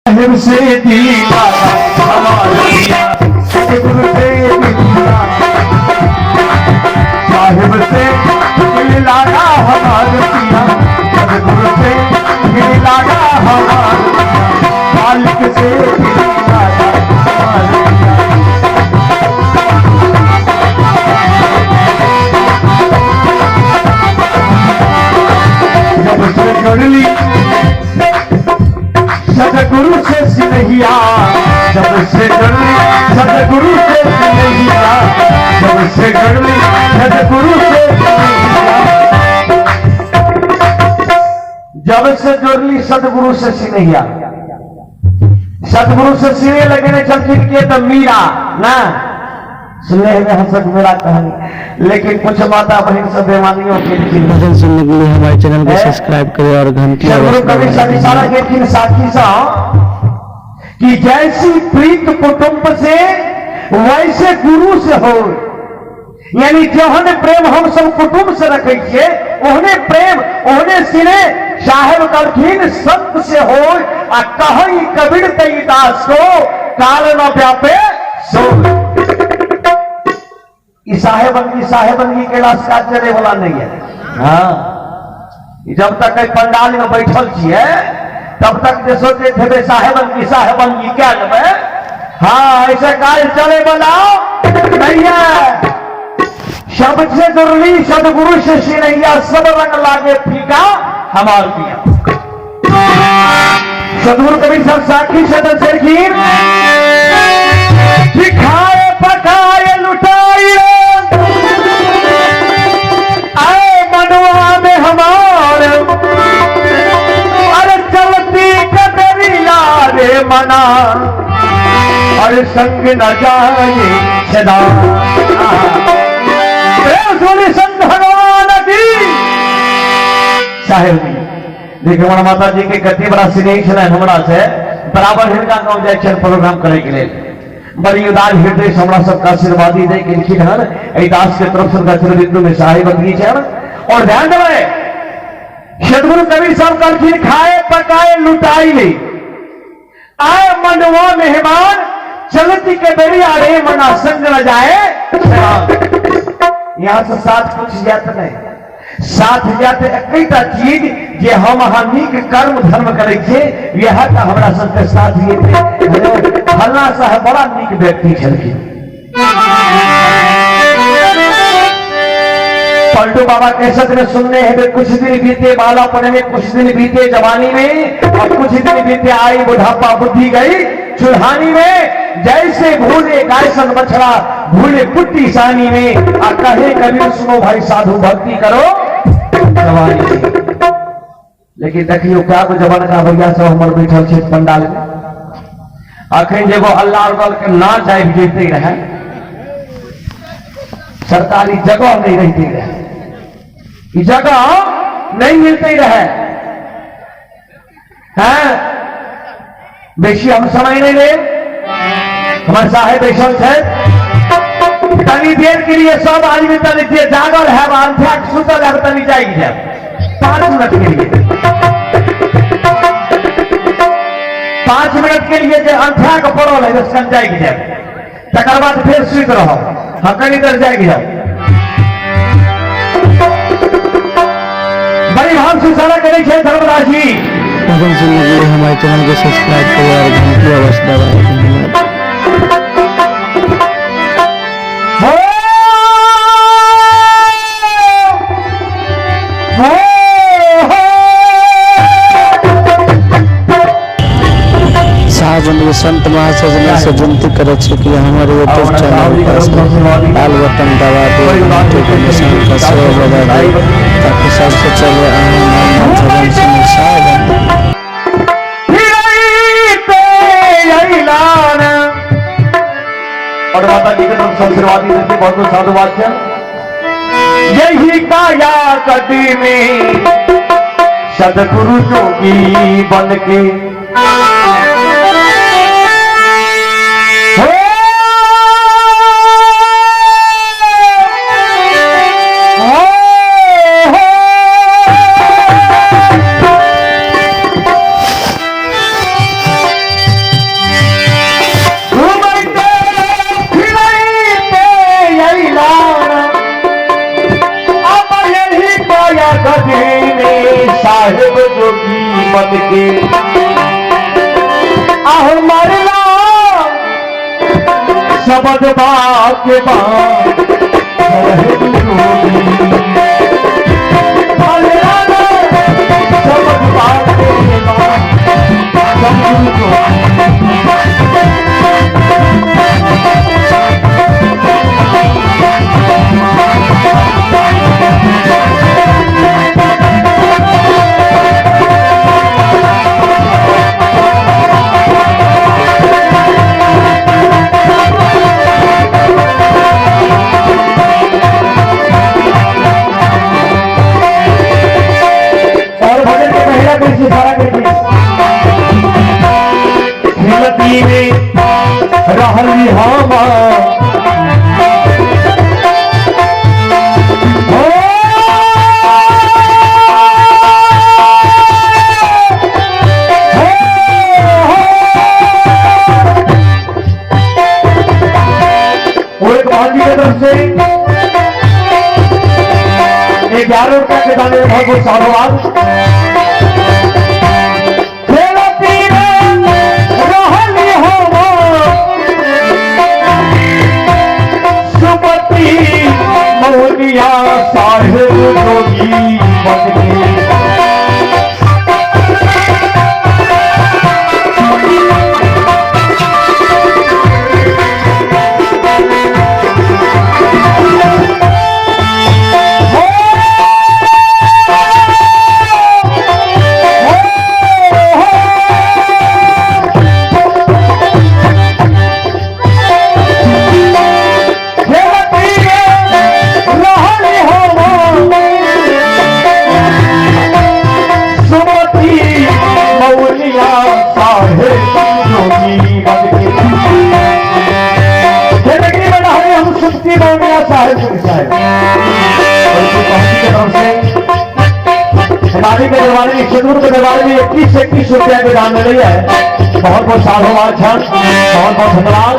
साहिब से दीवाना हमार पिया, सतगुरु से दीवाना, साहिब से दिल लागा हमार पिया, सतगुरु से दिल लागा हमार पिया, मालिक से दिल लागा हमार पिया। जब से जुड़ली सतगुरु से सिनहिया, जब से जुड़ली सतगुरु से सिनहिया, जब से जुड़ली सतगुरु से सिनहिया, जब से जुड़ली सतगुरु से सिनहिया, सतगुरु से सिने लगेने छलखिन के तऽ मीरा ना सुनने हेबै हंसक मेरा कहानी, लेकिन कुछ माता बहन सब बेमानियों केलखिन। भजन सुनने के लिए हमारे चैनल को सब्सक्राइब करें और घंटी सदगुरु अवश्य कबीर साहब दबाएं। इशारा केलखिन साखी सा कि जैसी प्रीत कुटुंब से वैसे गुरु से हो, यानी जहन प्रेम हम सब कुटुंब से रखे छियै ओहने प्रेम ओहने सिने साहेब कहलखिन संत से हो। आ कहई कबीर तई दास को काल न व्यापे सो। ई साहेबंगी साहेबंगी केला से काज चले वाला नहीं है। हाँ, जब तक एहि पंडाल में बैठल छियै तब तक जे सोचैत हेबै साहेबंगी साहेबंगी कए लेबै, हाँ ऐसे काज चले वाला नहीं है। सबसे दुर्ली सदगुरु से सिनैया, सब रंग लागे फीका हमार पिया। सदगुरु कबीर साहब साखी से दसेलखिन कि खाए पकाए लुटाए आए मनवा में हमार, अरे चलती कदरिया रे मना, अरे संग न जाए सदा। प्रेम सुनी संत भगवान की। साहेब जी देखिए हमारा माता जी के कति बड़ा स्नेह छलनि हमरा से, बराबर हिनका गाँव जाइ छनि प्रोग्राम करे के लेल, बड़ी उदार हृदय से हमरा सबके आशीर्वादी दै गेलखिन हन। एहि दास के तरफ से हुनका चरणबिंदु में साहेब बंदगी छनि। और ध्यान देबै, सदगुरु कबीर साहब कहलखिन खाए पकाए लुटाई ले आए मनवा मेहमान, चलती के बेरिया रे मना संग न जाए। यहाँ से साथ कुछ जात नहीं, साथ जात एकटा चीज जे हम अहाँ नीक कर्म धर्म करै छियै इएह टा हमरा सबके साथ जेतै। फल्ला साहब बड़ा नीक व्यक्ति छलखिन। पलटू बाबा कैसे में सुनने हैं, कुछ दिन बीते बालापन में, कुछ दिन बीते जवानी में, और कुछ दिन बीते आई बुढ़ापा बुद्धि गई चुल्हानी में, जैसे भूले गाय सन बछड़ा भूले कुट्टी सानी में, आ कहे कबीर सुनो भाई साधु भक्ति करो जवानी में। लेकिन देखियो क्या गो जवानका भैया सब हमर बैठल छै पंडाल में, अखन जे एगो हल्ला दल के नाच आबि जैते रहे, सरकारी जगह नहीं रहती रहे, ई जगह नहीं मिलते रहे हैं। बेसी हम समय नहीं ले, हमारे साहेब बैठल छै तनी देर के लिए सब आदमी तनी जे जागल है अंठा सुतल है तनी जागि जाए 5 मिनट के लिए, 5 मिनट के लिए जे अंठा के पड़ल है बस कन जागि जाए, तकर बाद फेर सुति रहब। हाँ कनी देर जागि जाओ। बड़ी भाव से इशारा करै छै धर्मराज जी। भजन सुनने के लिए हमारे चैनल को सब्सक्राइब करें और घंटी अवश्य दबाएं। धन्यवाद। हो, हो, हो। साहब बंधु संत महासजना से विनती करे छी कि हमर यूट्यूब चैनल पर लाल बटन दबा दे, घंटी के निशान पर सेहो बजा दे, ताकि सबसे पहले अहाँ हमर भजन सुनी। साहब बंधु और माता जी के तरफ से आशीर्वाद देते बहुत बहुत साधुवाद है। यही काया कदी में सदगुरु जोगी बन के हो, हो, हो। बन के। आहो मरला शब्द बाके बात शब्द बाके बात। और भजन के महिला को इशारा करके हिलती में रहली हम वो एक भाजी की तरफ से 11 रुपया के दाने में बहुत बहुत साधुवाद। सुमति मोहनिया साहेब जोगी बन के। हमारे के दरबार में सिंदूर के दरबार में 21-21 रुपया के दान मिल रही है। बहुत बहुत साधुवाद छन, बहुत बहुत धन्यवाद।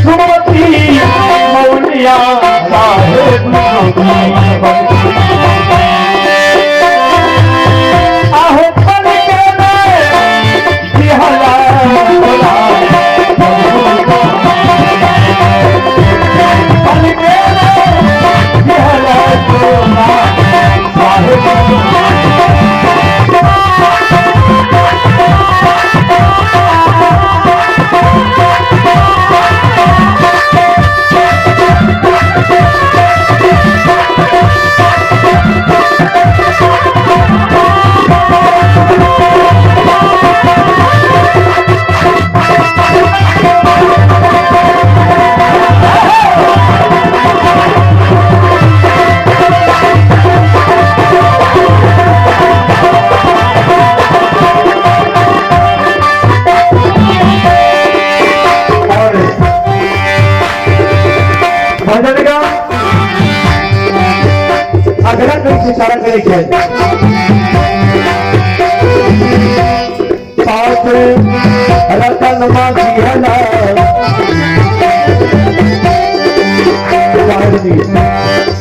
सुमति मौलिया साहेब आहो पल के भजन का अगला कहीं इशारा करे क्या पास रतन मांगी हला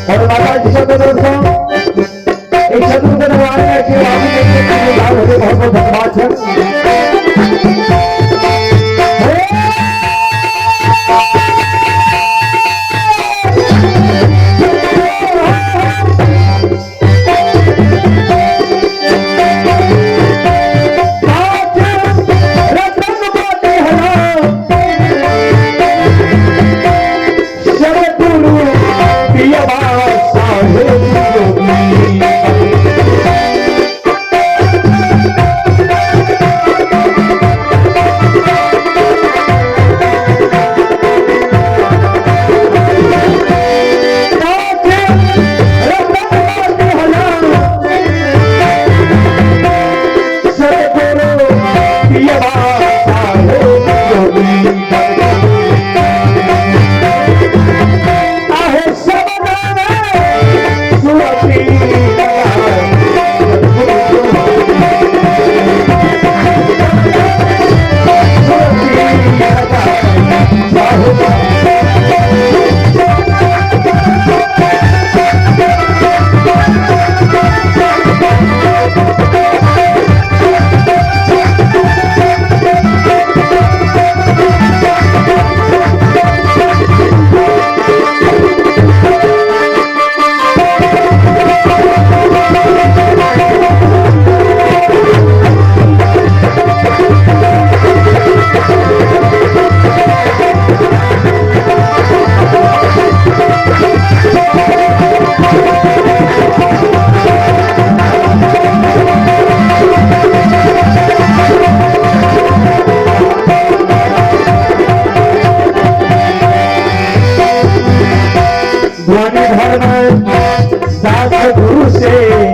और माता जी सब दोस्तों एक शत्रु के दरबार में ऐसे बहुत बहुत धन्यवाद है। साहेब। से।